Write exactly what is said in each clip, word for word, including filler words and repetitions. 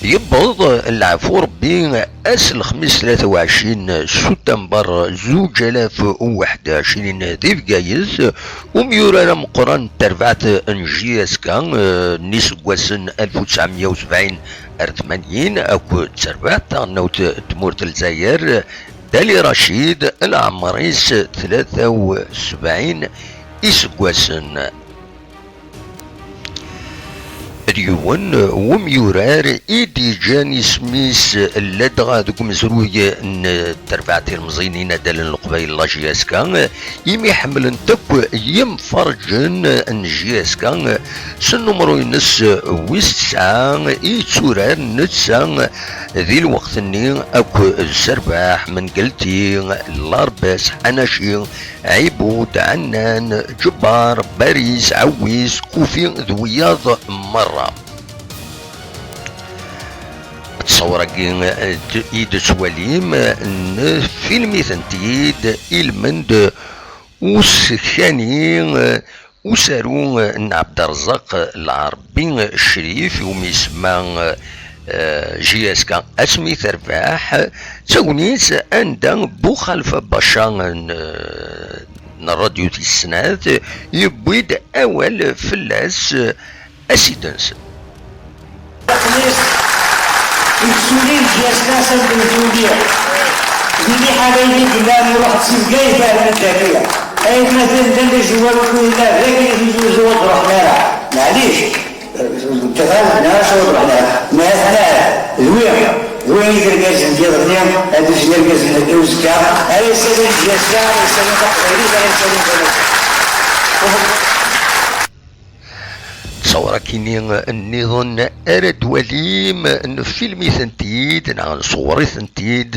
Yewweḍ leɛfu Rebbi ass n lexmis tlata u ɛecrin sutember zuǧ alaf u ḥedd u ɛecrin di Bgayet, umyurar ameqqran n terbaɛt n J S K, eh, n yiseggasen alef u tesɛemya u sebɛin ar tmanyin, akked terbaɛt taɣelnawt n tmurt n Lezzayer, Dali Racid, leɛmer-is tlata u sebɛin iseggasen. D yiwen n umyurar i d-yeǧǧan isem-is ladɣa deg umezruy n terbaɛt ilemẓiyen n yinaddalen n Leqbayel, la J S K, imi ḥemmlen-t akk yimferǧen n J S K, s nnumru-ines wis tesɛa i yetturar netta di lweqt-nni akk Serbaḥ, Mengelti, Larbas, Ḥanaci, Ɛibud, Ɛennan, Ǧebbar, Baris, Ɛewwis, Kufi d wiyaḍ merra. Ttṣawra-agi d-, i d-tettwalim, nfilm-itent-id ilmend usekani, usaru n Ɛebderrezzaq Lɛerbi Crif, iwumi isemma, eh, J S K Asmi Terbeḥ, d tagnit anda Buxalfa Baca n, eh, n Rradyu Tis Snat yewwi-d awal fell-as, eh, a s-id-nsen. Yessulin J S K Asmi Terbeḥ. Di liḥala-agi yellan iruḥ-d si Bgayet ar Daliya. Aytmaten llan d ajuwal ukud yellan dagi i tizi Uzzu ur d-ruḥen ara. Maɛlic. Kkateɣ, nniɣ-as ur d-ruḥen ara. Nniɣ-as, nniɣ-as, d wi, d wi i d irgazen n yiḍelli, ad d-usen irgazen n uzekka, ara yessalin J S K, ara yessalin taqbaylit, ara yessalin tamaziɣt. Ttṣawra-kini nniḍen ara d-twalim, nfilm-itent-id neɣ nṣewwer-itent-id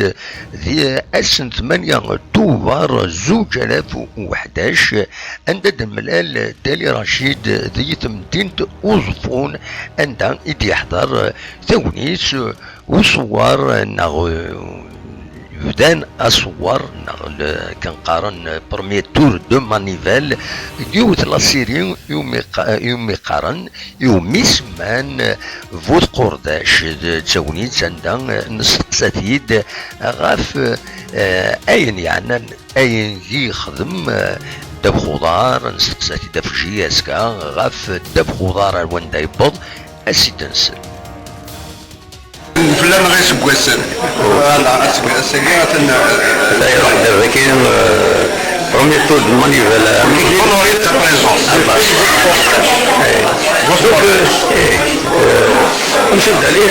di ass n tmanya Tubeṛ zuǧ alaf u ḥdac, anda d-nemlal Dali Racid di temdint Uẓeffun, anda i d-yeḥḍer tagnit uṣewwer neɣ, eh, bdan aṣewwer neɣ le-, akken qqaren, eh, premier tour de manivelle, deg yiwet la série iwumi qa-, iwumi qqaren, iwumi semman, eh, Bu Tqurdac. D tagnit anda, eh, nesteqsa-t-id ɣef, eh, ayen yeɛnan ayen i yexdem, eh, ddabex uḍar, nesteqsa-t-id ɣef J S K, ɣef ddabex uḍar ar wanda yewweḍ, a s-id-nsel. Fell-aneɣ iseggasen. Voilà, aseg-, ass-agi atan, eh, la iruḥ d akken, eh, premier tour de manivelle. Honorer sa présence. Ah, bah. Eh. Donc, euh, eh, euh, Amcum Dali,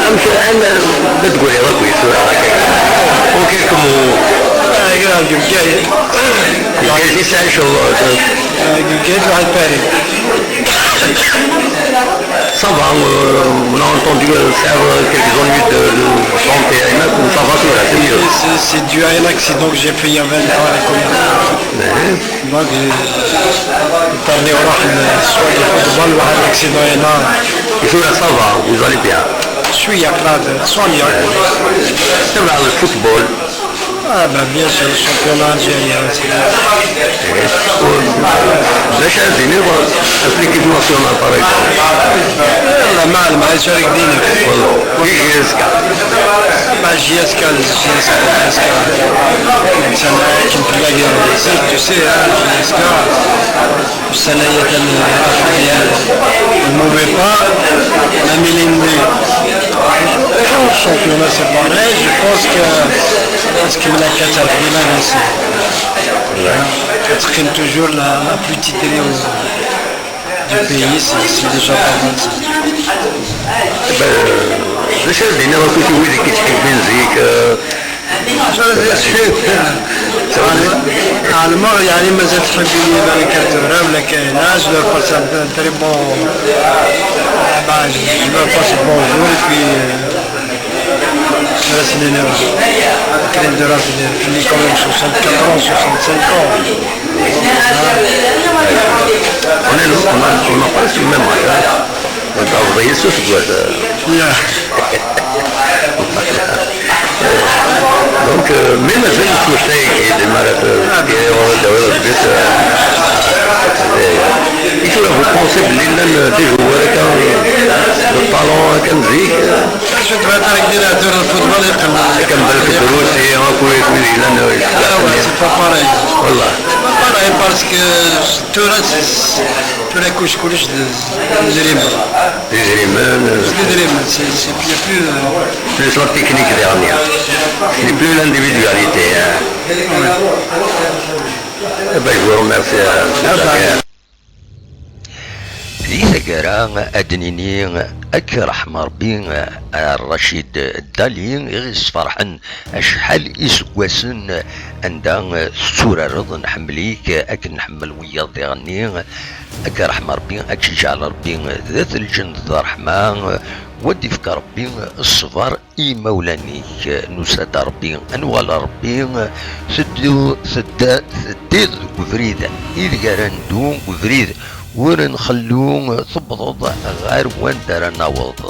amcum, am, d tguri akk tura, en quelques mots. Ah, ya, Bgayet. Bgayet i tettɛiceḍ, euh, Bgayet, Lwaḥid Paris. Ça va, euh, on a entendu, euh, faire, euh, quelques ennuis de, de santé, hein, ça va, ça va, c'est mieux. C'est, c'est dû à un accident que j'ai fait il y a vingt ans à la Comores. Ouais. Donc, euh, le dernier round, euh, soit le football, ou un accident, et là. Et ça, ça va, vous allez bien. شوية قلادة، شوية. Ça va, le football. Ah ben, bien sûr, le championnat algérien, c'est... D acu ara d-tiniḍ ɣef l'équipe nationale, par exemple? والله ما علم، هاي شارك دينك. والله. J S K. Bah, J S K, J S K, J S K. C'est un équipe de la guerre. Tu sais, hein, J S K. Ussan-agi atan, euh, le mauvais pas, même il est nul. Le championnat, c'est pareil, je pense que, parce que la Qatar, il a laissé. Teqqim toujours la, la plus titrée au, du pays, c'est, c'est déjà pas mal, ça. Eh ben, euh, d acu ara d-tiniḍ akk i wid i k-ittḥebbin zik, euh, Ɛelmeɣ, yeɛni, mazal tḥebbin-iyi Malika Tura, wala Kayla, je leur passe un très bon, bah, je leur passe le bonjour, et puis, euh, je reste l'énergie. Malika Tura, c'est les, les quand même soixante-quatre ans, soixante-cinq ans. On est, on a, on n'a pas le même âge, hein. Donc, on va essayer ce soir, euh. Yeah. Donc, euh, mais mazal yettmeslay-ik-id, mi ara t-, ah, d-tawiḍ lbit, euh, euh, i tura, vous pensez belli llan d joueurs akka, de talent akka n zik? Balak drus i akk wid yellan. Ah ouais, c'est pas pareil. Wallah. C'est pas pareil parce que tura tura kullec kullec d idrimen. D idrimen. D idrimen, c'est plus. Plus la technique dernière. C'est plus l'individualité. Eh ben, je vous remercie. Di taggara ad d-nini ad k-iṛḥem Ṛebbi a Racid Dali i ɣ-isferḥen acḥal iseggasen anda tetturareḍ, nḥemmel-ik akken nḥemmel wiyaḍ diɣenni, ad k-iṛḥem Ṛebbi, ad k-iǧɛel Ṛebbi d at lǧennet d ṛṛeḥma, wa d-ifk Ṛebbi ṣṣber i yimawlan-ik. Nusa-d a Ṛebbi, ad nwali Ṛebbi, teddiḍ teddiḍ deg ubrid ideg ara neddu, deg ubrid ur nxellu, tewwḍeḍ ɣer wanda ara naweḍ.